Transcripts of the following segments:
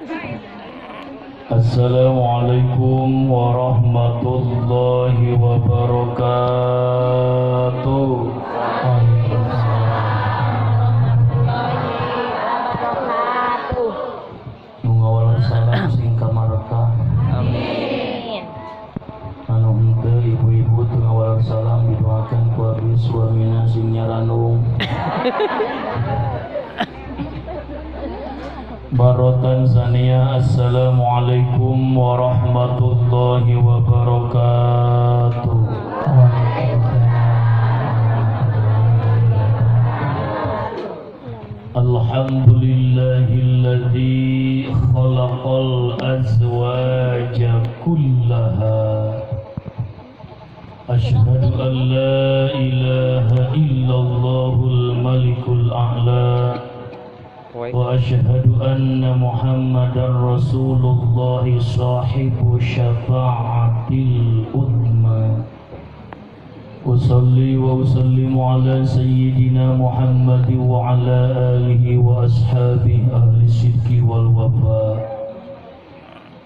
Assalamualaikum warahmatullahi wabarakatuh. Warahmatullahi wabarakatuh. Nu ngawaler salam sing kamarka. Amin. Anu henteu ibu-ibu teu ngawaler salam didoakeun ku abdi suamina sing nyaranung. Barotan Sania, assalamualaikum warahmatullahi wabarakatuh. Alhamdulillahilladzi khalaqal azwaja kullaha. Asyhadu an la ilaha illallahul malikul a'la. Wa asyhadu anna Muhammadar Rasulullah sahibu syafa'atil udma. Usalli wa usallimu ala sayyidina Muhammad wa ala alihi wa ashabihi ahli sidqi wal wafa.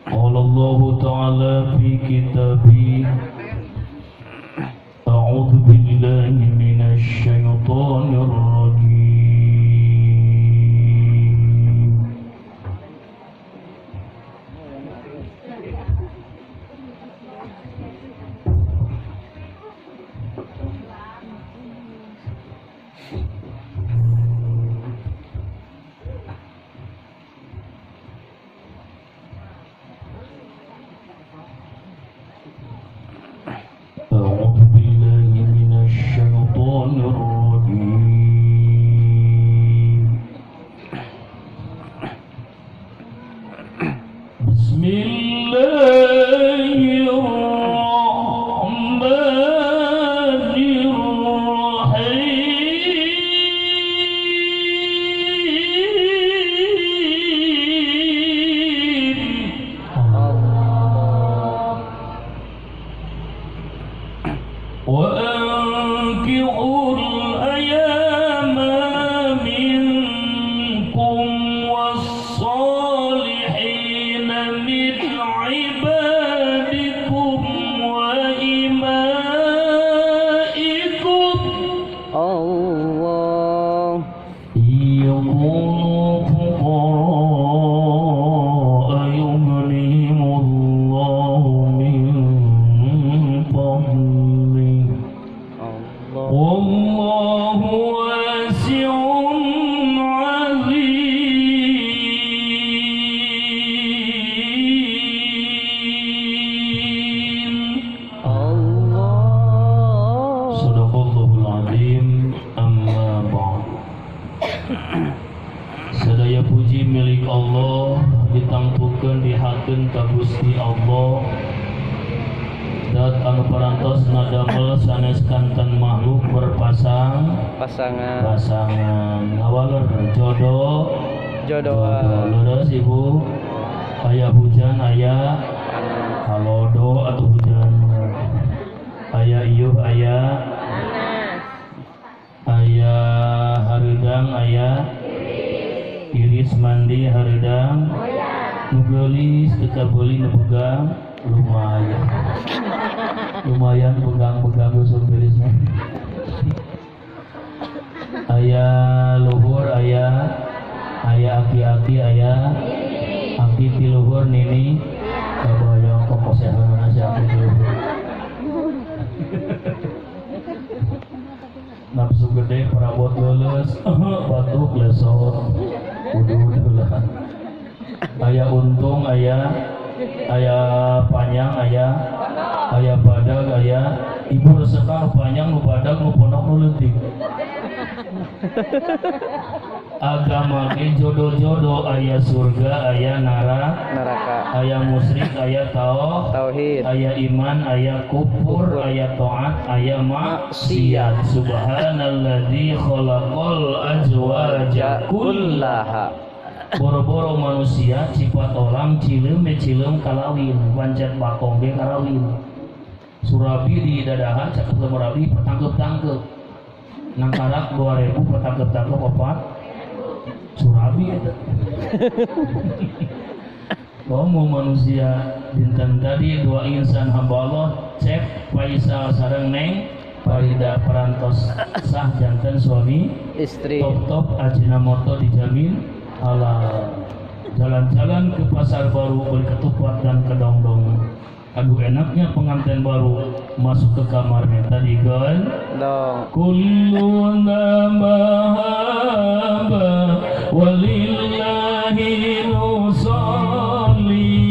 Qala Allah ta'ala fi kitabi, a'udzu billahi minasy syaithanir rajim. أعوذ بالله من الشيطان الرجيم. بسم الله الرحمن الرحيم. Allah. وأنكحوا الأيام منكم والصالحين من عبادكم وإمائكم Allah. يكونوا فقراء يغنيهم الله من فضله Allah. والله واسع عليم. Allah. Sadaqallahul azim. Amma ba'du. Sadaya puji milik Allah, ditangtukeun dihakeun ka Gusti Allah. Dat anu parantos nadamel sanes kanten makhluk berpasang Pasangan. pasangan ngawaler jodoh Jodohan. Leres ibu, aya hujan aya halodo atau hujan, aya iuh aya aya hareudang aya iris mandi hareudang nu geulis teu kabeuli nu begang lumayan lumayan begang-begang usum geulis mah. Aya luhur aya aya aki-aki aya aki ti luhur nini kabayang kokosehanana si aki ti luhur. Nafsu gede perabot leuleus batuk lesot kudu lah. Aya untung aya aya panjang aya aya badag aya ibu reseka nu panjang nu badag nu pondok nu leutik. Agama ge jodoh-jodoh aya surga aya Neraka. aya musyrik aya Tauhid. aya iman aya kufur aya taat aya maksiat. Subhanalladzi khalaqal azwaja kullaha. Boro-boro manusia sifat orang cileum we cileum kalawin pancet bakong ge karawin. Surabi di dadahan cakep lemurabi pertangkep-tangkep nangkarak 2000 pertangkep-tangkep opat surabi eta. Komo manusia dinten tadi dua insan hamba Allah cek Faisal sareng Neng Farida parantos sah janten suami istri. Top-top Ajinomoto dijamin halal. Jalan-jalan ke pasar baru beli ketupat dan kedongdong. Aduh enaknya pengantin baru masuk ke kamarnya tadi kan. Kulluna mahaba walillahi nusalli.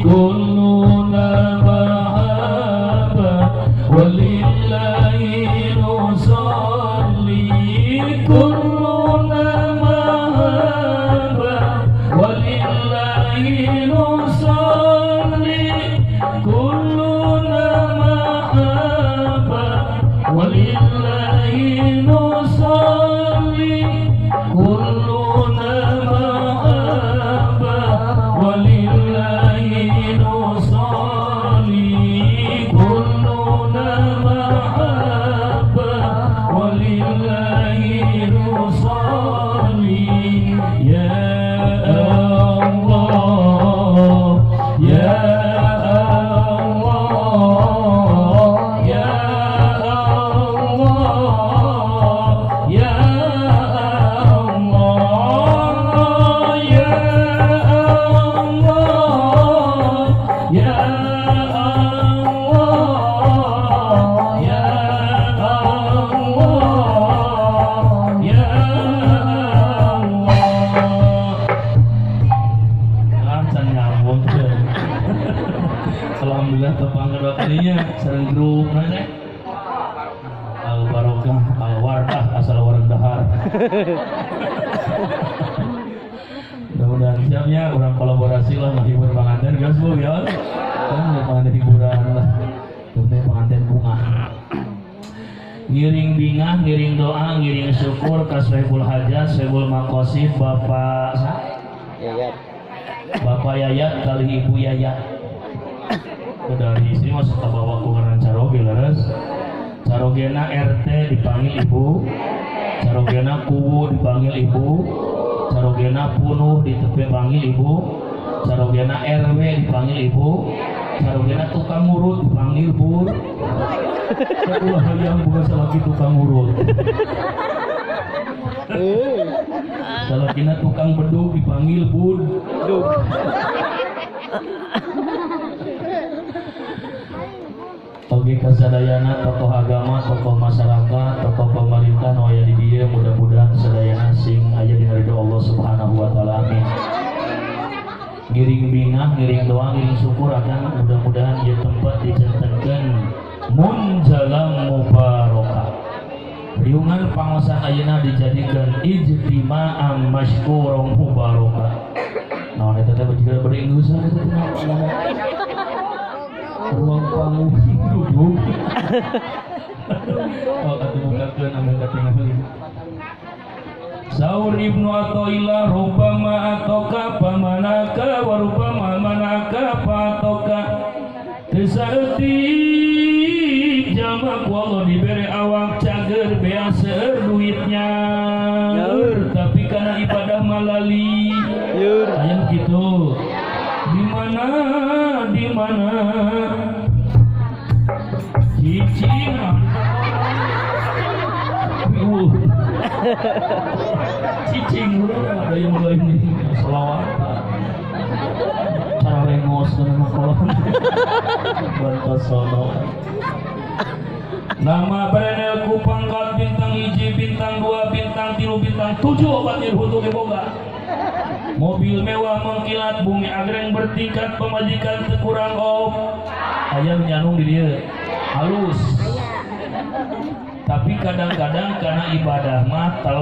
Kulluna mahaba walillahi nusalli. Kulluna mahaba walillahi nusalli. Kulluna mahaba walillahi nusalli. Kulluna mahaba walillahi nusalli. Kulluna mahaba walillahi nusalli. Ya Allah, ya Allah, ya Allah, ya Allah, ya Allah, ya Allah, ya Allah, ya Allah. Ah, can nyambung tuh. Alhamdulillah tepang kedua kalinya sareng grup nanya Al Barokah Al Wardah asal wareg dahar. Mudah-mudahan siapnya orang kolaborasi lah menghibur pengantin guys bu ya. Kan pengantin hiburan lah. Tentunya pengantin bunga. Ngiring bingah, ngiring doa, ngiring syukur ka Sohibul Hajat, Sohibul Maqasid Bapak Yayat. Bapak Yayat kali Ibu Yayat. Dari istri masuk ke bawah kumaran caroge leres. Carogena RT dipanggil ibu, carogena kuwu dipanggil ibu, carogena punuh dipanggil ibu, carogena RW dipanggil ibu, carogena tukang urut dipanggil bur. Ulah hayang bukan salaki tukang urut. Salakina tukang bedug dipanggil bur. Oke kasadayana tokoh agama, tokoh masyarakat, tokoh pemerintah nu aya di dieu mudah-mudahan sadayana sing aya di ridho Allah Subhanahu wa taala, amin. Ngiring bingah, ngiring doa, ngiring syukur akan mudah-mudahan ieu tempat dijantenkeun munjalam mubarokah. Riungan pangosan ayeuna dijadikeun ijtima'an masykuron mubarokah. Naon eta teh jiga beri inggusan eta teh ruang panggung duduk. Oh, atuh bukakeun ame katingali. Saur Ibnu Athaillah rubama atoka pamanaka wa rubama manaka patoka. Teu saeutik jalma ku Allah dibere awak cager bea seueur duitnya. Tapi kana ibadah malali. Aya kitu. Di mana di mana cicing cicing ada yang mulai ini selawat cara lengos dan makolah bantosono. Nama Brenel ku pangkat bintang 1 bintang 2 bintang 3 bintang 7 obat hutu boga. Mobil mewah mengkilat, bumi agreng bertingkat, pemajikan tekurang op. Ayam nyanung di dia halus. Tapi kadang-kadang karena ibadah mah tel.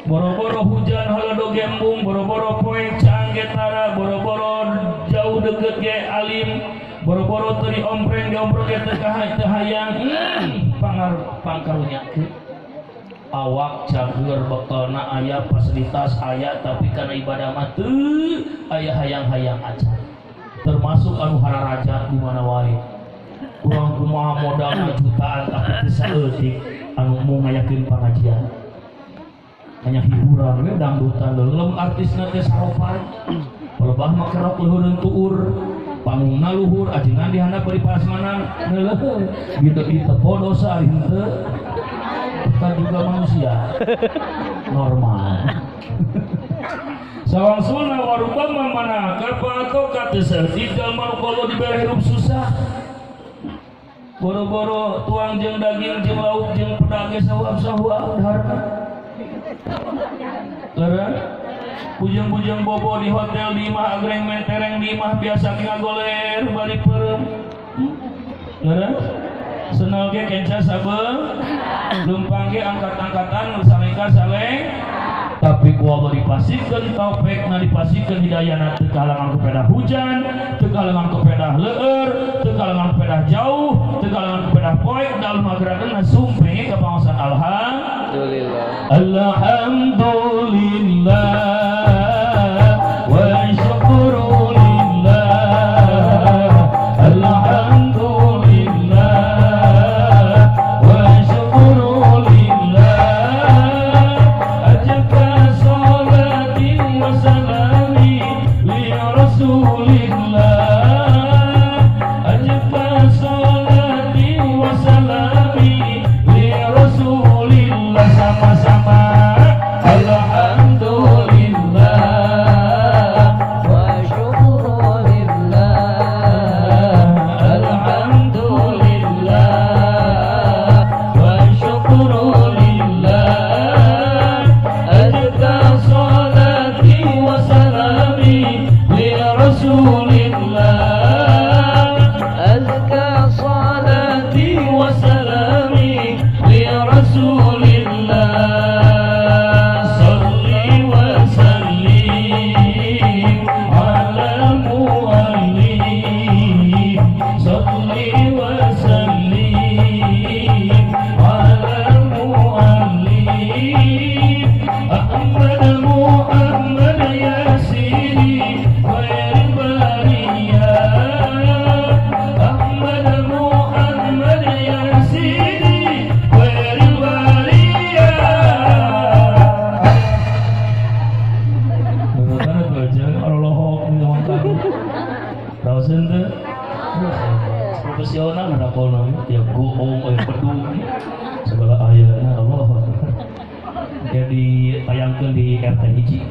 Boro-boro hujan halodo gembung, boro-boro poek caang getara, boro-boro jauh deket ge alim, boro-boro teri ompreng ge ompreng ge teu kahayang, pangar pangkarunyakeun. Awak cager bekelna aya fasilitas aya tapi karena ibadah mah teu aya hayang-hayang aja. Termasuk anu hararaja di mana wae. Kurang kumaha modalna jutaan tapi teu saeutik anu mau ngayakeun pangajian. Hanya hiburan we dangdutan leuleum artisna teh saropan. Palebah make rok luhureun tuur. Pangungna luhur ajengan di handap bari parasmanan neuleuh gitu ditepo dosa ari henteu. Kita juga manusia normal. Sawangsulna warubama mana kapato kateserti jalma nu Allah dibere hirup susah. Boro-boro tuang jeung daging jeung lauk jeung pedah ge sahuap-sahuap daharna. Leres? Bujeng-bujeng bobo di hotel di imah agreng mentereng di imah biasa ngagoler bari peureum. Leres? Senal ge kenca sabeung, leumpang ge angkat-angkatan salengka saleng. Tapi ku Allah dipasikeun taufik na dipasikeun hidayahna teu kahalangan ku pedah hujan, teu kahalangan ku pedah leueur, teu kahalangan ku pedah jauh, teu kahalangan ku pedah poek dalem gerakeun sumping ka pangaosan alhamdulillah. Alhamdulillah wa syukru lillah. Alhamdulillah wa syukru lillah. Ajka salati wa salami li rasulillah. Ajka salati wa salami li rasulillah. Sama-sama alhamdulillah wa syukru lillah. Alhamdulillah wa syukru lillah. Azka salati wa salami li rasulillah. Azka salati wa salami li rasulillah. Salli wa sallim ala muallim. Salli wa sallim ala muallim. Ahmad Muhammad Yasiri khair bariyah. Ahmad Muhammad Yasiri khair bariyah. Bener tuh aja Allah ngomong Raoseun teu profesional ngadakolna ya goong aya bedung segala ayana Allah. Ya ditayangkeun di RT hiji.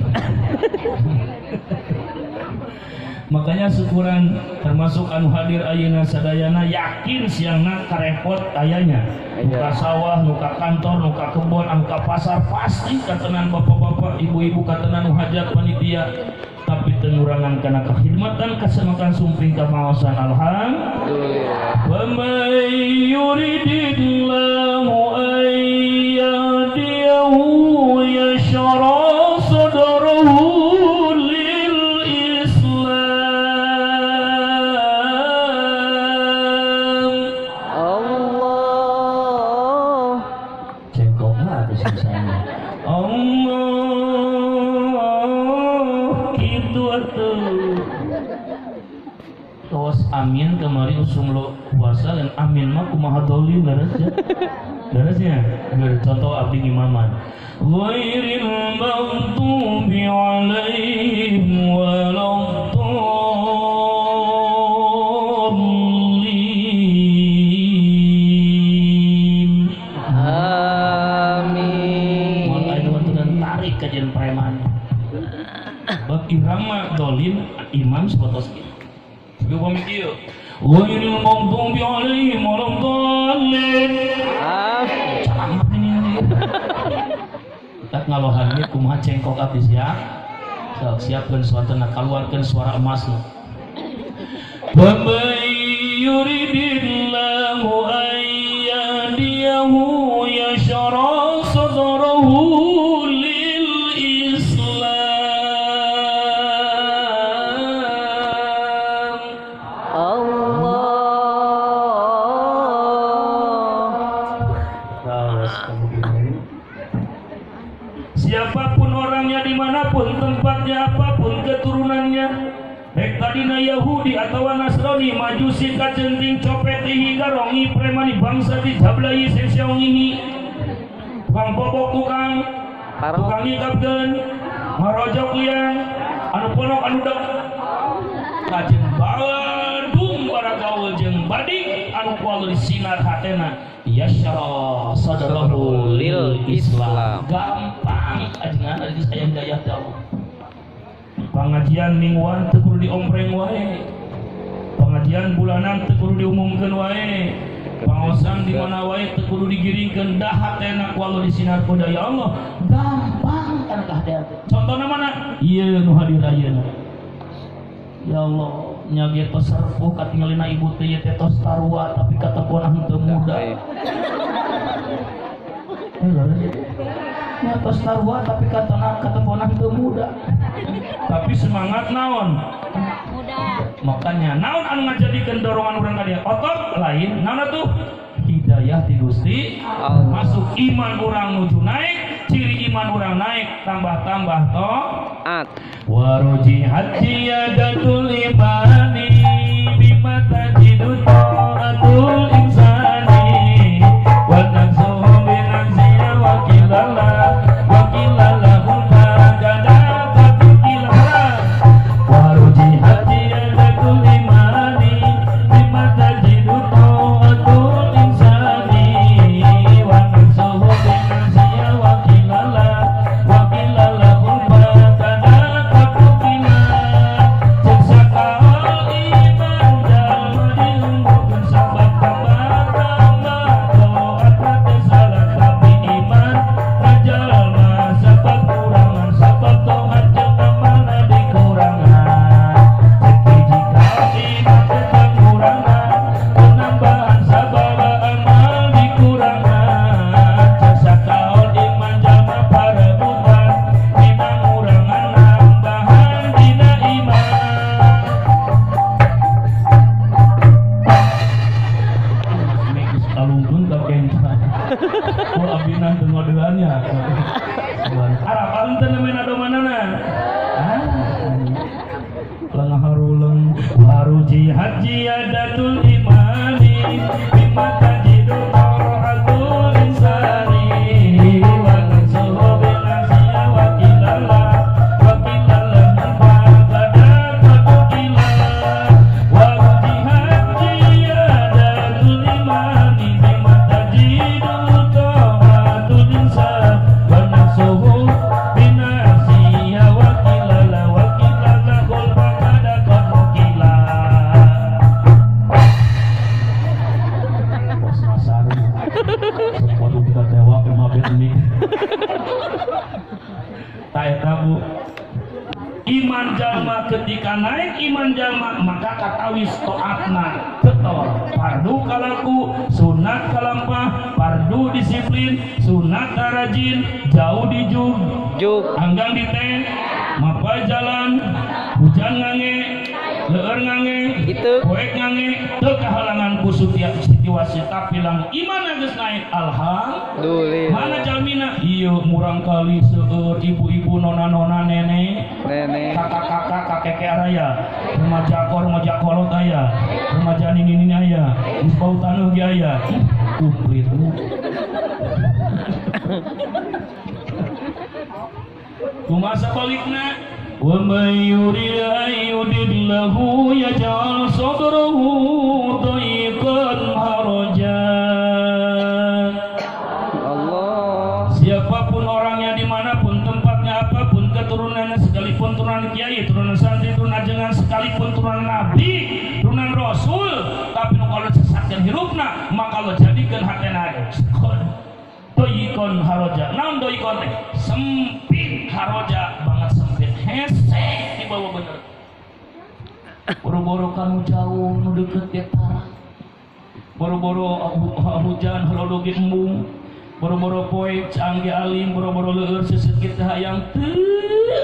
Makanya syukuran termasuk anu hadir ayeuna sadayana yakin siangna karepot ayanya. Nu ka sawah, nu ka kantor, nu ka kebon, anu ka pasar pasti katenan bapak-bapak, ibu-ibu katenan nu hajat panitia. Tapi teu ngurangan kana kakhidmatan kasemakan sumping ka pangaosan alhamdulillah. Wa may yuridillahu an yahdiyahu yashrah sadrahu lil Islam. Allah. Cengkokna atuh misalnya. Allah itu atuh. Tos amin kemari usum lo puasa dan amin mah kumaha dolin leres ya. Leres ya. Biar contoh abdi imaman. Ghairil maghdubi alaihim waladdallin. Amin. Mun aya nu tarik ka jeung preman. Bab irama dolin imam sabatos kieu. Tapi upami kieu, ghairil maghdubi alaihim waladdallin. Ceramah ini. Tak ngalohan ieu kumaha cengkok abdi sia. Sok siapkeun suatana kaluarkeun suara emasna. Wa may yuridillahu an yahdiyahu yashrah sadrahu lil Islam. Allah. Siapapun orangnya, dimanapun tempatnya, apapun keturunannya, rek tadina Yahudi atau Nasrani, Majusi, kacenting, copet, ihi, garongi, premani, bangsa, dijablai, seseongihi, tukang bobok, tukang Tukang nyingkapkeun ngarojok liang anu ponok anu dek kajeng Bandung baragaul jeung badik anu ku Allah disinar hatena yasyara sadrahu lil Islam. Gampang ajengan ari geus aya hidayah teh Allah. Pengajian mingguan teu kudu diompreng wae. Pengajian bulanan teu kudu diumumkeun wae. Pangaosan di mana wae teu kudu digiringkeun dah hatena ku Allah disinar ku hidayah Allah. Gampang kan ka hidayah teh. Contohna mana? Ieu nu hadir ayeuna. Ya Allah, nya ge tos sepuh katingalina ibu teh ieu teh tos tarua tapi katepona henteu muda. Nya tos tarua tapi katepona henteu muda. Tapi semangat naon? Muda. Makanya naon anu ngajadikeun dorongan urang ka dieu? Otot lain, naon atuh? Hidayah ti Gusti Allah. Masuk iman urang nuju naik, ciri iman urang naik tambah-tambah taat. Warujihat ziyadatul imani bima tajidu taatul insani wa tansuhu binafsiha wa kilala wa kilala gada qatila. Warujihat ziyadatul imani bima tajidu taatul insani wa tansuhu binafsiha wa kilala wa kilala gada qatila. Cek iman jalma dilembutkeun sabab tambah-tambah taat teh salah tapi iman jalma sabab kurangan sabab taat jeung amanah dikurangan. Cek hiji iman teh pangurangan penambahan sabab amal dikurangan. Cek sakaol iman jalma parebutan dina ngurangan nambahan dina iman. Geus kalungkeun ka kenca. Oh abina teu ngodeannya. Arapal teu nemena domanana. Ah. Lengah haruleng warujihat ziyadatul imani bima tajidu taatul insani wa tansuhu binafsiha wa kilala wa kilala gada qatila. Warujihat ziyadatul imani bima tajidu taatul insani wa tansuhu binafsiha wa kilala wa kilala khulfa gada qatila. Pos masaru waduh kita tewak emang ini tak eta Bu. Iman jalma ketika naik iman jalma maka katawis taatna ketor fardu kalaku sunat kalampah fardu disiplin sunat rajin jauh di jug Juk. anggang di teh mapa jalan hujan ngange leur ngange Itu. poek ngange teu kahalangan ku situasi tapi lamun iman geus naik alhamdulillah. Mana Alhamdulillah. jalmina ieu murang kali seueur ibu-ibu nona-nona nenek Nenek. kakak-kakak kakek araya remaja kor remaja kolot aya remaja nini-nini aya geus bau taneuh ge aya komplit. Kumaha sabalikna wa may yurid an yudillahu yaj'al sadrahu dhayqan haraja. Allah. Siapapun orangnya, dimanapun tempatnya, apapun keturunannya, sekalipun turunan kiai, turunan santri, turunan ajengan, sekalipun turunan nabi, turunan rasul, tapi nu kalau sesatkeun hirupna, maka lo jadikeun hatena doikon haroja. Naon doikon teh? Sempit haroja, banget sempit, hese dibawa bener. Boro-boro kanu jauh nu deukeut ge tara. Boro-boro hujan halodo ge embung. Boro-boro poe caang ge alim, boro-boro leueur seuseut ge teu hayang teu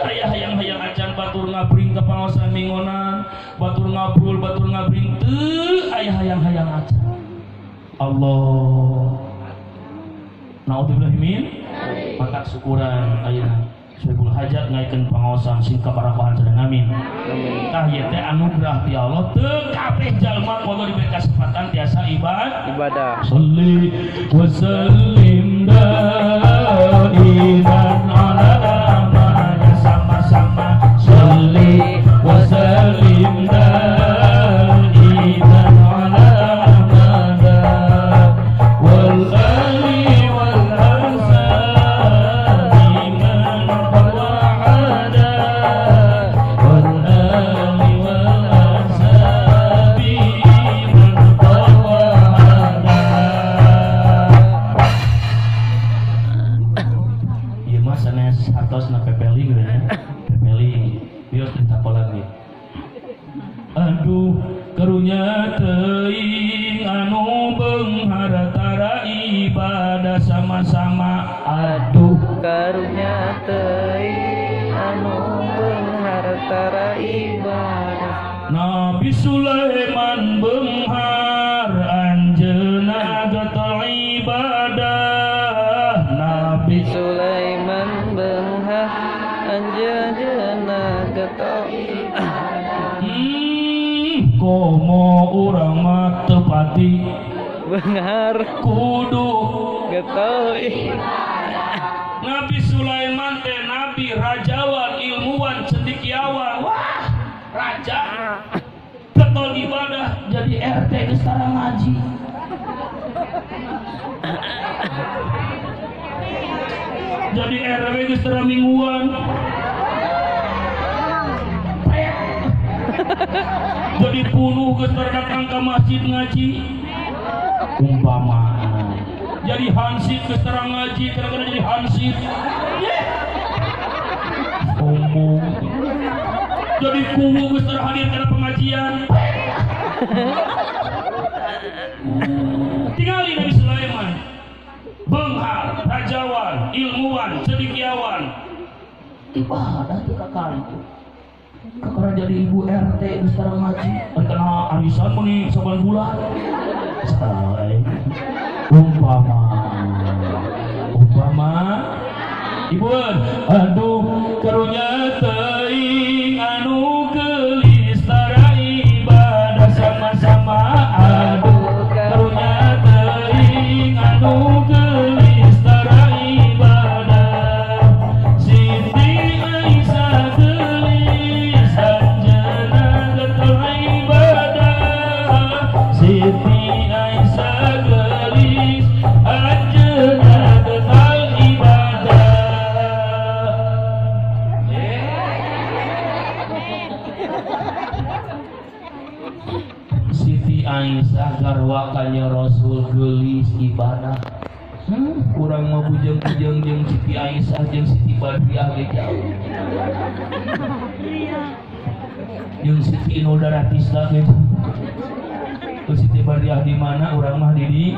aya hayang-hayang acan batur ngabring ka pangaosan mingonan, batur ngabrul, batur ngabring teu aya hayang-hayang acan. Allah. Naudzubillah min maka syukuran ayeuna Sohibul Hajat ngaikeun pangaosan sing kabarakohan sedang amin. Tah ieu teh anugerah ti Allah teu kabeh jalma kudu diberi kesempatan tiasa ibadah. Ibadah. Shalli wa sallim daiman. karunya teuing anu beunghar tara ibadah sama-sama. Aduh karunya teuing anu beunghar tara ibadah. Nabi Sulaiman beunghar anjeunna getol ibadah. Nabi Sulaiman beunghar anjeunna getol ibadah. Komo urang mah teu pati beunghar kudu getol ibadah. Nabi Sulaiman teh nabi, rajawan, ilmuwan, cendekiawan. Wah, raja getol ibadah, jadi RT geus tara ngaji. Jadi RW geus tara mingguan. Jadi bunuh geus tara datang ke masjid ngaji. Umpama jadi hansip geus tara ngaji, kadang-kadang jadi hansip. Sombong. Jadi kuwu geus tara hadir kana pengajian. Tingali Nabi Sulaiman beunghar, rajawan, ilmuwan, cendekiawan. Ibadah teu kakali tuh. Kakara jadi ibu RT geus tara ngaji, kana arisan meuni saban bulan. Sae. Umpama umpama ibu, aduh karunya teuing anu geulis tara ibadah sama-sama. Aduh karunya teuing anu geulis tara ibadah. Siti Aisyah geulis anjeunna getol ibadah. Siti Aisyah geulis anjeunna getol ibadah. Siti Aisyah garwa ka Rasul geulis ibadah. Urang mah bujeng-bujeng jeung Siti Aisyah jeung Siti Badriah ge jauh. Jeung Siti Inul Daratista ge. Tuh Siti Badriah di mana, urang mah di dieu.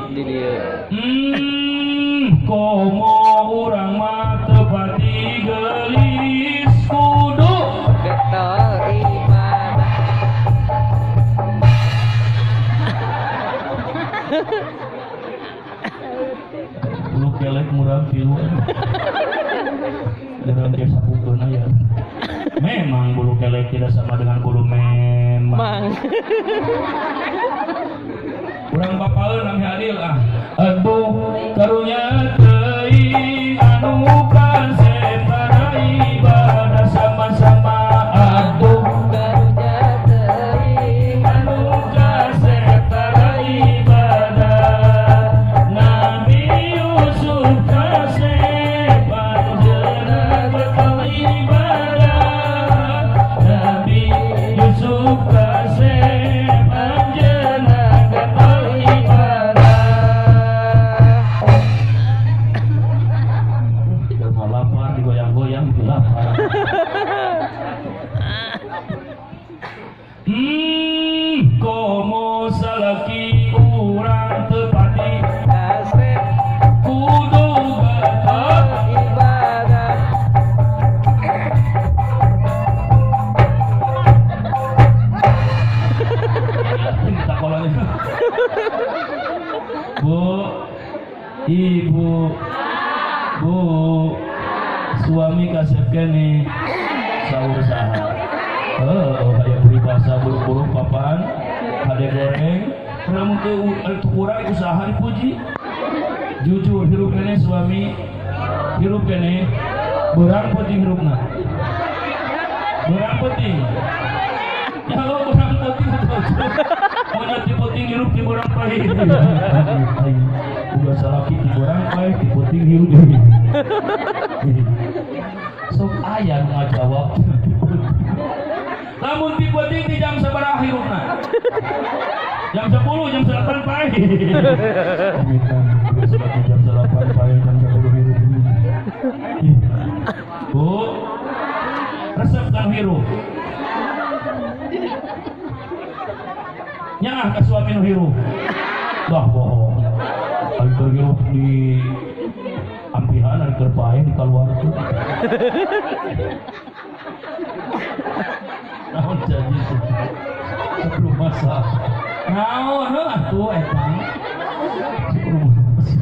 Komo urang mah teu pati geulis kudu getol ibadah. Bulu kelek murah tilu. Urang ge sapukeun aya. Memang bulu kelek tidak sama dengan bulu memang. Urang bapaeun nami adil ah. Aduh karunya teuing anu kasep tara ibadah sama-sama. Aduh karunya teuing anu kasep tara ibadah. Nabi Yusuf kasep anjeunna getol ibadah. Nabi Yusuf kasep anjeunna getol ibadah. Jelema lapar digoyang-goyang itu lapar. Komo salaki urang teu pati kasep kudu getol ibadah. Minta kolanya. Bu, ibu, bu, suami kasep kene sahur saha. Aya peribahasa buruk-buruk papan, hade goreng, lamun teu urang usaha dipuji. Jujur hirup kene suami, hirup kene beurang penting hirupna. Beurang penting. Ya lo beurang penting Mana ti penting hirup ti beurang pahit. Udah salaki ti beurang pahit ti penting hirup. Sok aya nu ngajawab. Lamun ti penting di jam sabaraha hirupna? Jam 10, jam 8 pahit. Jam 8 pahit, jam 10 hirup. Bu, resep kan hirup. Nyaah ka suami nu hirup. Dah bohong. Ari keur hirup di ampihan, ari keur paeh dikaluarkeun. Naon jadi sebelum masa. Naon heuh atuh eta. Sebelum masa.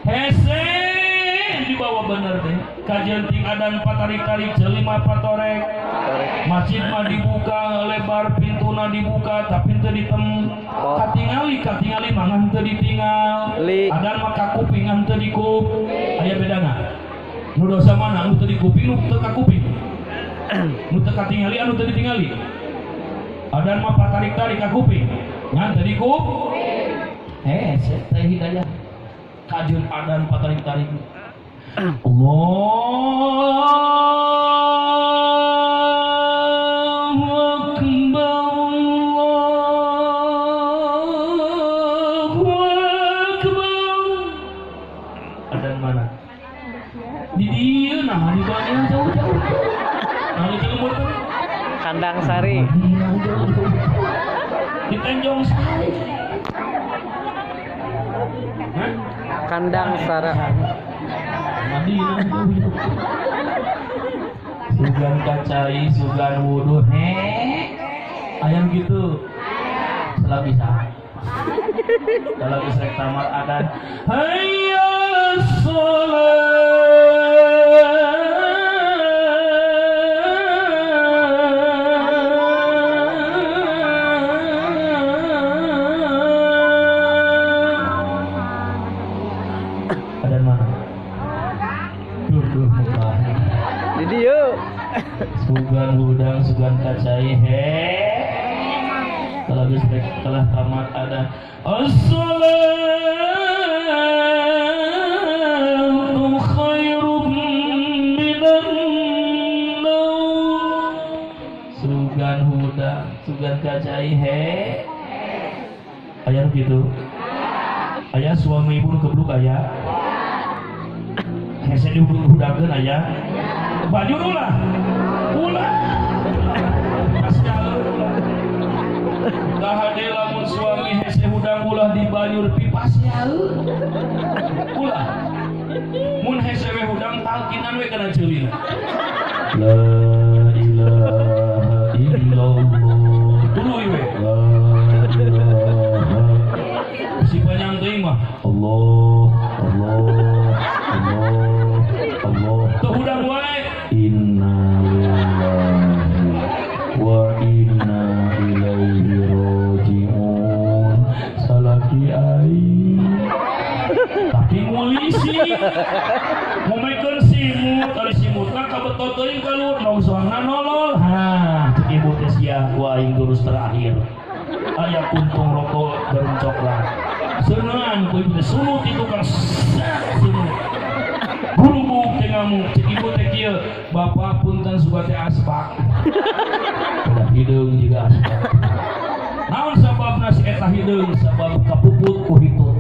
Hese dibawa bener teh. Kajeun ting adan patarik-tarik ceuli mah patorek. Masjid mah dibuka lebar, pintuna dibuka tapi teu ditem. Katingali katingali mah ngan teu ditinggal. Adan mah kakuping ngan teu dikup. Aya bedana? Nu dosa mana? Nu teu dikuping, nu teu kakuping. Nu teu katingali anu teu ditingali. Adan mah patarik-tarik kakuping ngan teu dikup. Hese teh hidayah. Kajeun adan patarik-tarik. Allahu Akbar, Allahu Akbar. Adan mana? Di dieu nah di bawah jauh-jauh. Nah di lembur teh. Kandang Sari. Di Tanjung Sari. Hah? Kandang Sara. Madinah jauh-jauh. Sugan kacai, sugan wudu, he. Ayam gitu. Salah bisa. Kalau bisa tamat adan. Hayya sholat. Adan mana? Duh, duh, muka. Di dieu. Sugan hudang, sugan kacai, he. Kalau geus telah tamat ada as-salatu khairum minan naum. Sugan hudang, sugan kacai, he. Aya nu kitu. Aya suami ibu nu kebluk aya. Hese dihudangkeun aya. Baju ulah. Ulah. Pasjaeun ulah. Kahade lamun suami hese hudang ulah dibanyur pipasyaeun. Ulah. Mun hese we hudang talkinan we kana ceulina. La ilaha illallah. Tuluy we. La ilaha. Si panjang teuing mah Allah, Allah, Allah, Allah. Teu hudang wae. Inna lillahi wa inna ilaihi raji'un. Salaki aing. Tapi ngulisi. Ngomekeun simut, ari simutna kabetot teuing kaluhur nongsoangna nolol. Hah, cek ibu teh sia ku aing terus terakhir. Aya kuntung rokok garum coklat. Seuneun ku ibu teh sunut itu kan sunut. Gurubuk teh ngamuk, cek ibu teh kieu, bapak punten suka teh asbak. Udah hideung juga asbak. Naon sababna si eta hideung? Sabab kapuput ku hitut.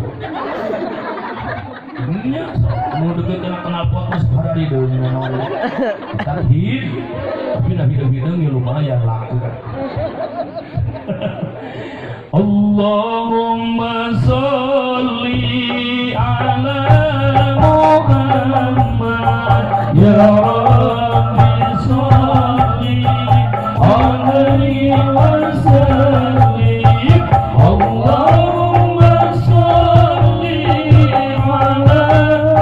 Nya sok mun deukeut kana knalpot mah sabaraha hideung naon. Eta hid, tapi dah hideung-hideung ya lumayan laku. Allahumma sholli ala Muhammad ya Rabbi sholli alaihi wa sallim. Allahumma sholli ala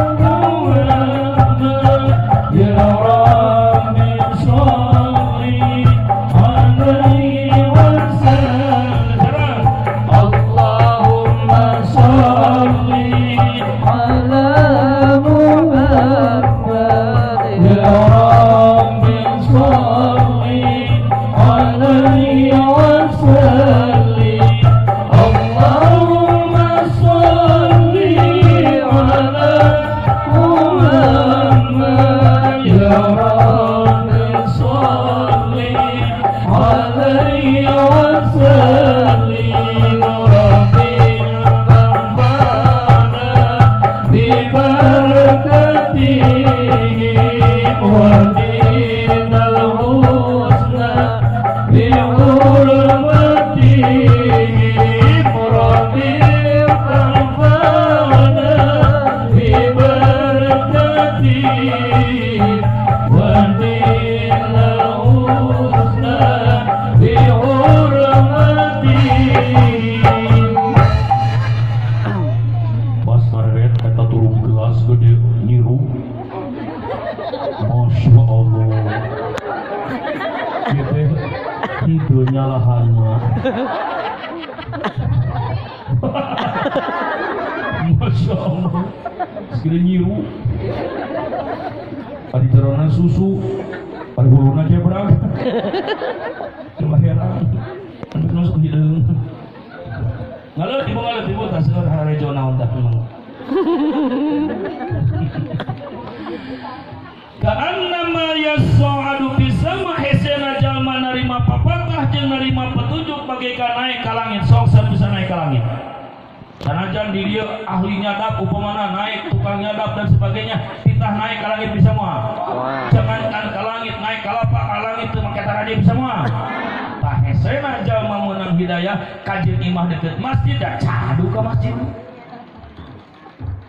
Muhammad ya Rabbi sholli alaihi wa sallim. Allahumma sholli ala Muhammad ya Rabbi. Nyalahan mah. Masya Allah. Segede nyiru. Ari jerona susu, ari huluna jebrak. Coba heran. Anu nusuk hideung. Ngaleut ibu ngaleut ibu tah seueur harejo naon tah memang. Ka'annama yas'adu fis sama hesena jalma narima papatah jeung narima petunjuk bagaikan naik ka langit sok bisa naik ka langit. Sanajan di dieu ahli nyadap upamana naik tukang nyadap dan sebagainya titah naik ka langit bisa moal. Jangankan ka langit naik ka lapak ka langit teu make tara bisa moal. Tah hesena jalma meunang hidayah kajeun imah deukeut masjid da cadu ka masjid.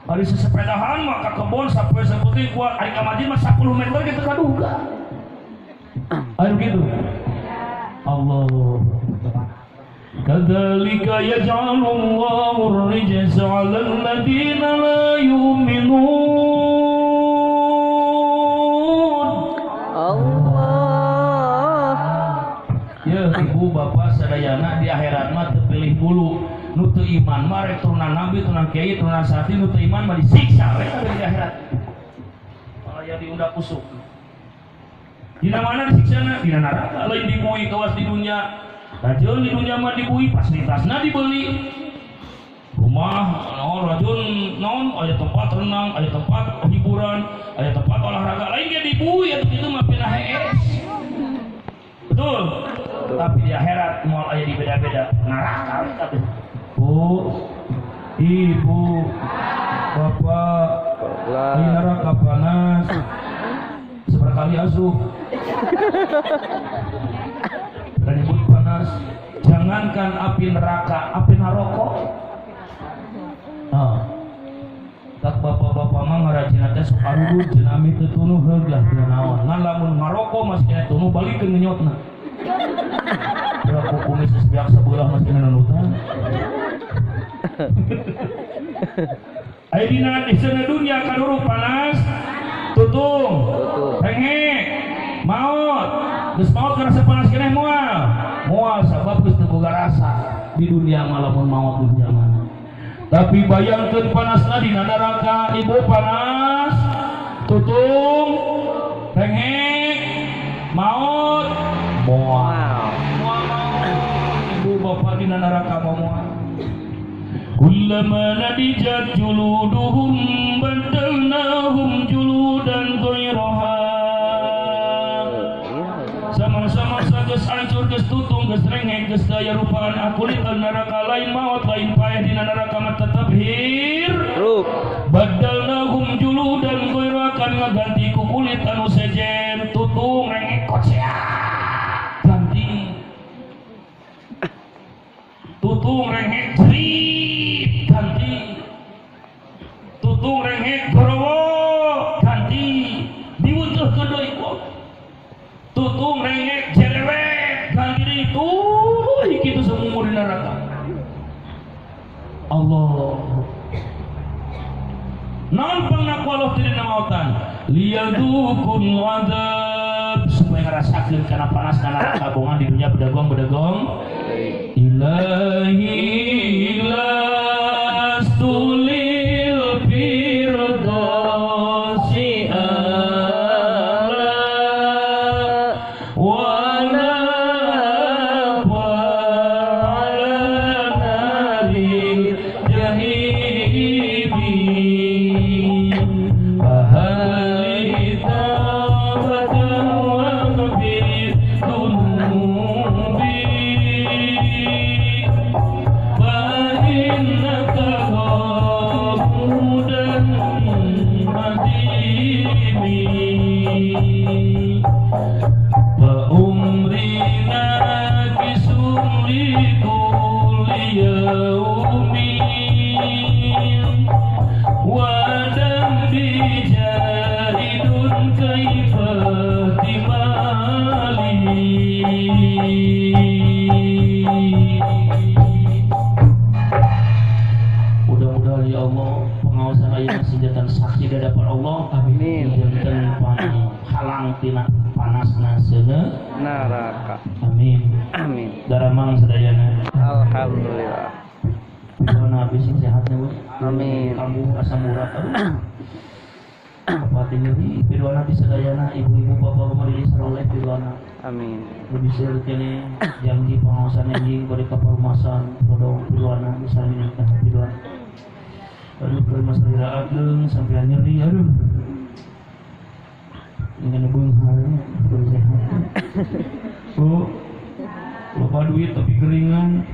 Ari sesepedahan mah ka kebon sapoe saputing kuat ari ka masjid mah 10 meter gitu kaduga. Ayo gitu. Allah. Kadzalika yaj'alullahu ar-rijsa 'alal ladzina la yu'minun. Allah. Ya ibu bapak sadayana di akhirat mah teu pilih bulu. Nu teu iman mah rek turunan nabi, turunan kiai, turunan santri, nu teu iman mah disiksa we di akhirat. Malah ya diundak usuk. Dina mana disiksana? Dina neraka lain dibui kawas di dunia. Rajun di dunia mah dibui, fasilitasna dibeli. Rumah naon rajun naon aya tempat renang, aya tempat hiburan, aya tempat olahraga lain ge dibui atuh kitu mah pindah hees. Betul. Tapi di akhirat moal aya di beda-beda neraka we kabeh. Bu, ibu, bapak, di neraka panas, seberkali asuh, dan ibu panas. Jangankan api neraka, api naroko. Nah, tak bapak-bapak mah ngarajina teh sok arudud cenah ami teu tunuh heug lah teu naon. Ngan lamun ngaroko masih kena tunuh balikeun ngenyotna. Berapa kumis sebiak sebelah masih kena nunutan. Ayo dina disana dunia kaduru panas, tutung, rengek, maot. Geus maot karasa panas keneh moal. Moal sabab geus teu boga rasa di dunia mah lamun maot dunia mah. Tapi bayangkeun panasna dina neraka, ibu panas, tutung, rengek, maot, moal. Moal maot. Ibu bapak dina neraka moal. Kullama nadijat juluduhum badalnahum juludan ghairaha. Sama-sama geus hancur geus tutung geus rengek geus daya rupaan kulit neraka lain maot lain paeh dina neraka mah tetep hirup. Badalnahum juludan ghairaha kan ngaganti ku kulit anu sejen tutung rengek koceak ganti. Tutung rengek jerit ganti. Tutung rengek gorowo ganti. Diweutuhkeun deui tutung rengek jerewek ganti deui tuluy kitu samumur di neraka. Allah. Naon pangna ku Allah teh dina maotan? Liyadzuqul adzab supaya ngarasakeun kana panasna neraka bongan di dunia bedegong-bedegong. Ilahi lastu lil firdausi ala wa la ala naril jahimi fahali tawbatan wa maghfir dhunubi innaka ghafuran madimi wa umrina kisum li kulli yaumin wa dambi jahidun kaifa timali. Mudah-mudahan ya Allah pengawasan ayeuna senjata saksi di hadapan Allah. Amin. Janten halang tina panasna seuneu neraka. Amin. Amin. Daramang sadayana. Alhamdulillah. Pidona habis sing sehatnya, Bu. Amin. Kamu asam urat. Aduh. Apa nyeri pidona di sadayana ibu-ibu bapak-bapak diri saroleh pidona. Amin. Lebih seueur kene janji pangaosan anjing bari ka parumasan todong pidona misalnya pidona. Aduh keur masalah ageng sampai nyeri aduh. Dengan beunghar keur sehat. Bu, loba duit tapi keringan.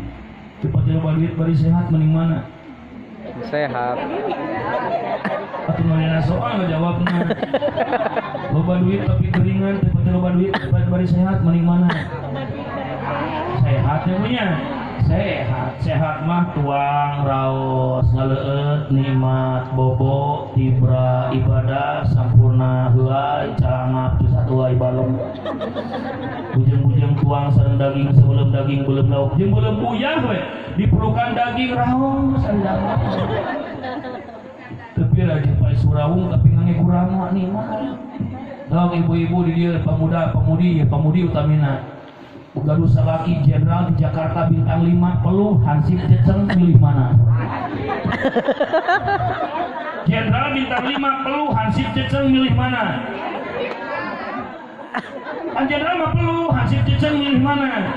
Cepat loba duit bari sehat mending mana? Sehat. Atuh nanya soal ngajawabna. Loba duit tapi keringan, cepat loba duit bari sehat mending mana? Sehat ya punya. Sehat, sehat mah tuang raos ngaleueut nikmat bobo tibra ibadah sampurna heulai calangap tu satu wae balong. Bujeng-bujeng tuang sareng daging sebelum daging belum lauk jeung belum buyah we diperlukan daging raos ari dagang. Tapi rajin pae surawung tapi ngange kurang nikmat. Dong ibu-ibu di dieu pemuda pemudi pemudi utamina. Gaduh salaki jenderal di Jakarta bintang 5 peluh hansip ceceng milih mana? Jenderal bintang 5 peluh hansip ceceng milih mana? Kan jenderal mah peluh hansip ceceng milih mana?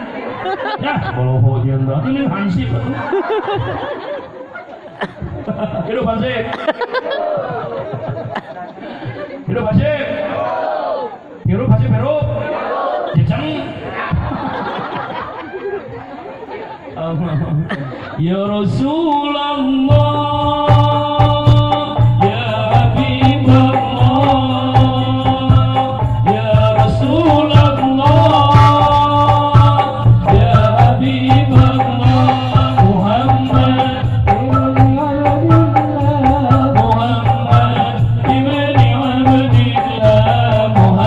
Ya, boloho jenderal ini hansip. Hidup hansip. Hidup hansip. Hidup hansip hidup. Ceceng. Ya Rasulullah, ya Habibullah, ya Rasulullah, ya Habibullah, Muhammad, Muhammad ibni Abdillah, Muhammad ibni Abdillah, Muhammad ibni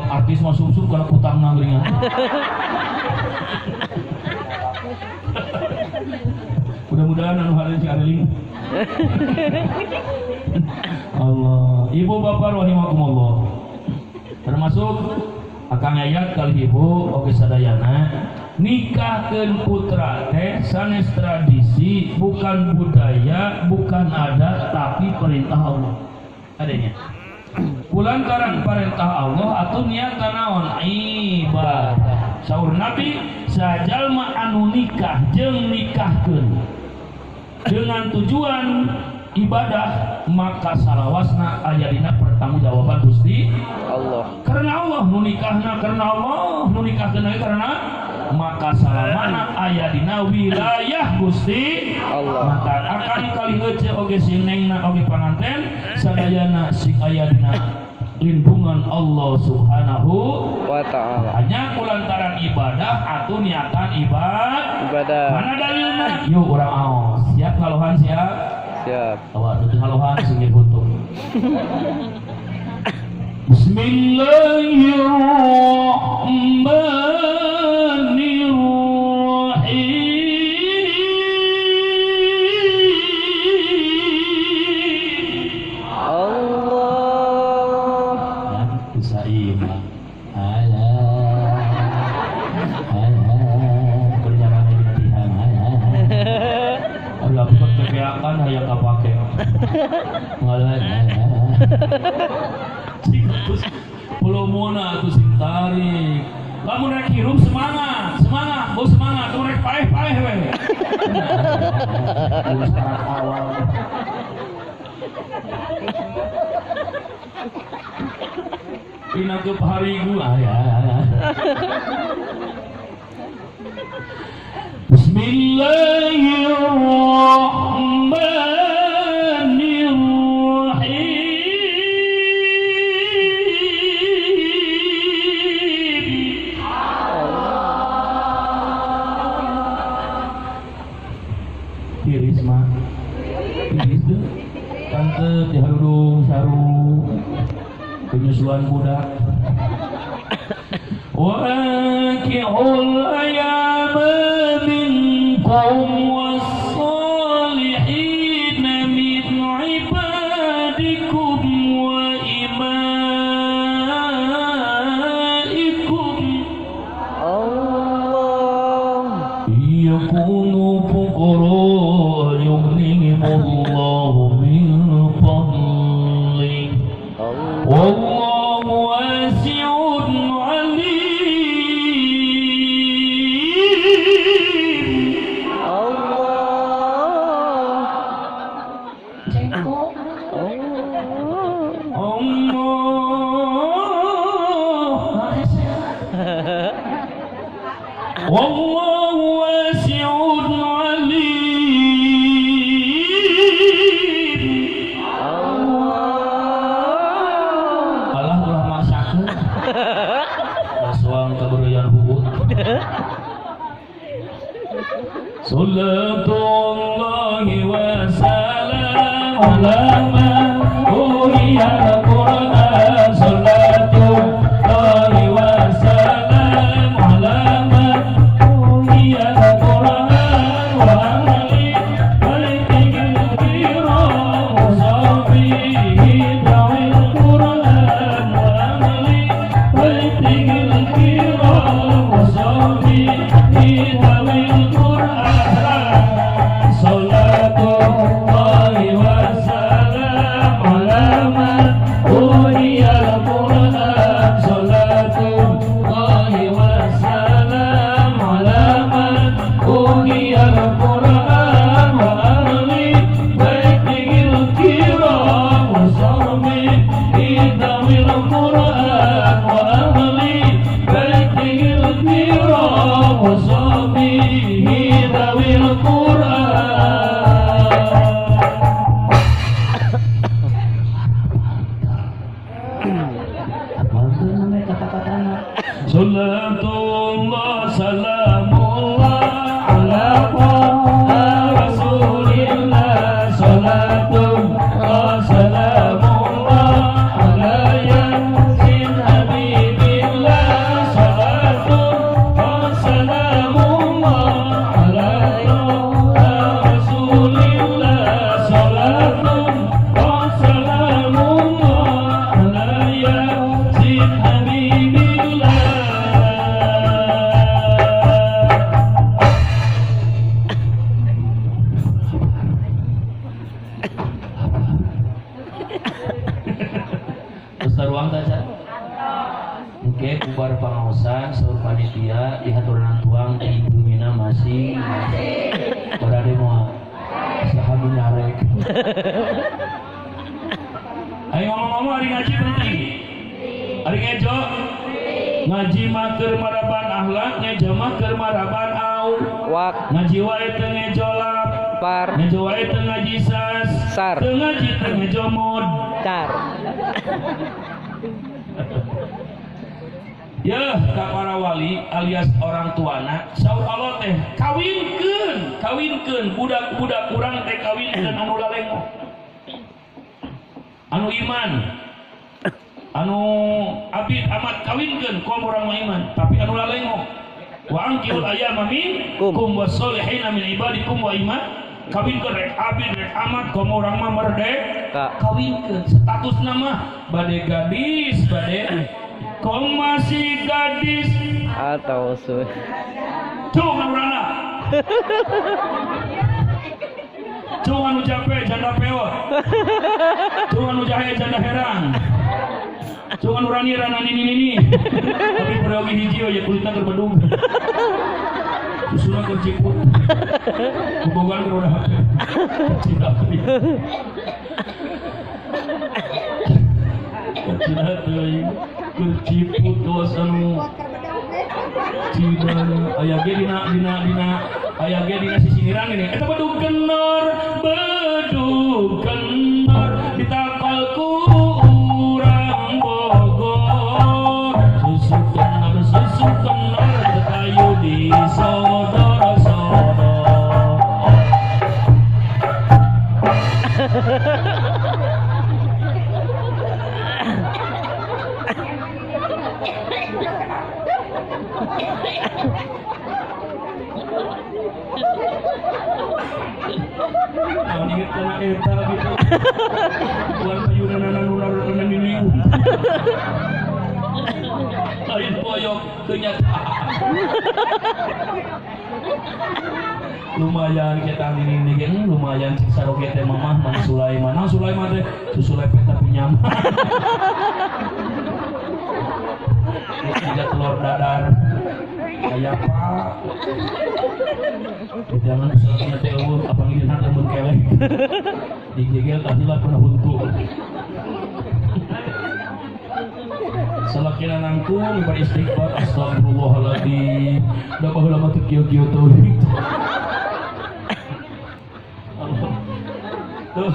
artis mah sumsum karena kutang nangringan. Mudah-mudahan anu hari si Areling. Allah, ibu bapak rahimakumullah. Termasuk akang Yayat kali ibu oge sadayana nikahkeun putra teh sanes tradisi, bukan budaya, bukan adat, tapi perintah Allah. Adanya. Kulantaran perintah Allah atau niat naon ibadah. Saur Nabi sajalma anu nikah jeung nikahkeun dengan tujuan ibadah maka salawasna aya dina pertanggungjawaban Gusti Allah. Karena Allah nu nikahna, karena Allah nu nikahkeun karena maka salamana aya dina wilayah Gusti Allah. Maka akan kali heuceu oge si nengna oge panganten sadayana sing aya dina lindungan Allah Subhanahu wa ta'ala. Hanya kulantaran ibadah atau niatan ibadah. Mana dalilna? Yuk urang aos. Siap ngalohan siap? Siap. Awak nu teu ngalohan sing hutung. Bismillahirrahmanirrahim. Allah. Bisa iman. Alah. Alah. Kerjaan latihan. Alah. Ulah bukan tepeakan hayang kapake. Ngalah. Terus pulomona atuh sing tarik. Lamun rek hirup semangat, semangat, bos semangat, tuh rek paeh-paeh we. Urus karak awal. Pinangkeup harigu aya. Bismillahirrahmanirrahim. Tiris mah. Tiris deh. Tante diharudung saru penyusuan budak. Wa ankihul ayama minkum was-salihin min ibadikum wa imaikum. Allah. Yakunu fuqara yughnihimullahu min fadlihi. Wallahu wasi'un alim. Allah. Cengkok. Allah. Allah. Wallahu wasi'un alim. Allah. Alah ulah masakeun. Masuang kabeureuyan hubut. Salatullahi wa salam ala man uriya al-Qur'an. Salatullahi wa salam ala man uriya al-Qur'an wa ahli baitihi al-kiram wa sahbihi da'il Qur'an wa ahli baitihi al-kiram wa sahbihi da'il Qur'an. Salatullahi wa salam ala man uriya al-Qur'an. Salatullahi wa salam ala man uriya al-Qur'an wa ahli baitihi al-kiram wa sahbihi da'il Qur'an wa ahli baitihi al-kiram wa sahbihi da'il Qur'an. Salatullah salamullah ala Taha Rasulillah. Salatullah salamullah ala Yasin Habibillah. Salatullah salamullah ala Taha Rasulillah. Salatullah salamullah ala Yasin Habibillah. Ruang saja. Oke, bubar pangaosan saur panitia dihaturanan tuang di bumina masing. Berade moal. Saha nu nyarek. Ayo ngomong-ngomong hari ngaji penting. Hari ngejo. Ngaji mah keur maraban akhlak, ngejo mah keur maraban au. Wak. Ngaji wae teu ngejo lap. Par. Ngejo wae teu ngaji sas. Sar. Teu ngaji teu ngejo mod. Car. Yeuh ka para wali alias orang tuana saur Allah teh kawinkeun, kawinkeun budak-budak urang teh kawinkeun anu lalengo. Anu iman, Anu abid amat kawinkeun kom urang mah iman, tapi anu lalengok. Wa angkihul ayyama minkum wassolihina min ibadikum wa iman. Kawinkeun rek abid rek amat kom urang mah merdeka. Kawinkeun status nama bade gadis bade kom masih gadis atau su. Tuh kan urangna. Cung anu jape janda peot. Cung anu jahe janda herang. Cung anu rani rana nini nini. Tapi peryogi hiji we kulitna keur bedug. Susuna keur ciput. Bobogan keur udah HP. Cina Cina teuing keur ciput kawas anu Cina aya ge dina dina dina aya ge dina sisiniran ini eta bedug kenor ditakal ku urang Bogor susu kenor teu kayu disodor-sodor. Naon inget kana eta gitu. Tuan payunana nu nini. Lain boyok kenyataan. Lumayan kita nini ge lumayan cik saroge teh mamah Mang Sulaiman. Nah Sulaiman teh susu lepet tapi nyaman. Tiga telur dadar. Kayak apa? Jangan salah teh eueuh apa ngidina lamun kelek. Digegel tadi lah pernah huntu. Salakina nangtung beristighfar astagfirullahaladzim. Da baheula mah teu kieu-kieu teuing. Tuh.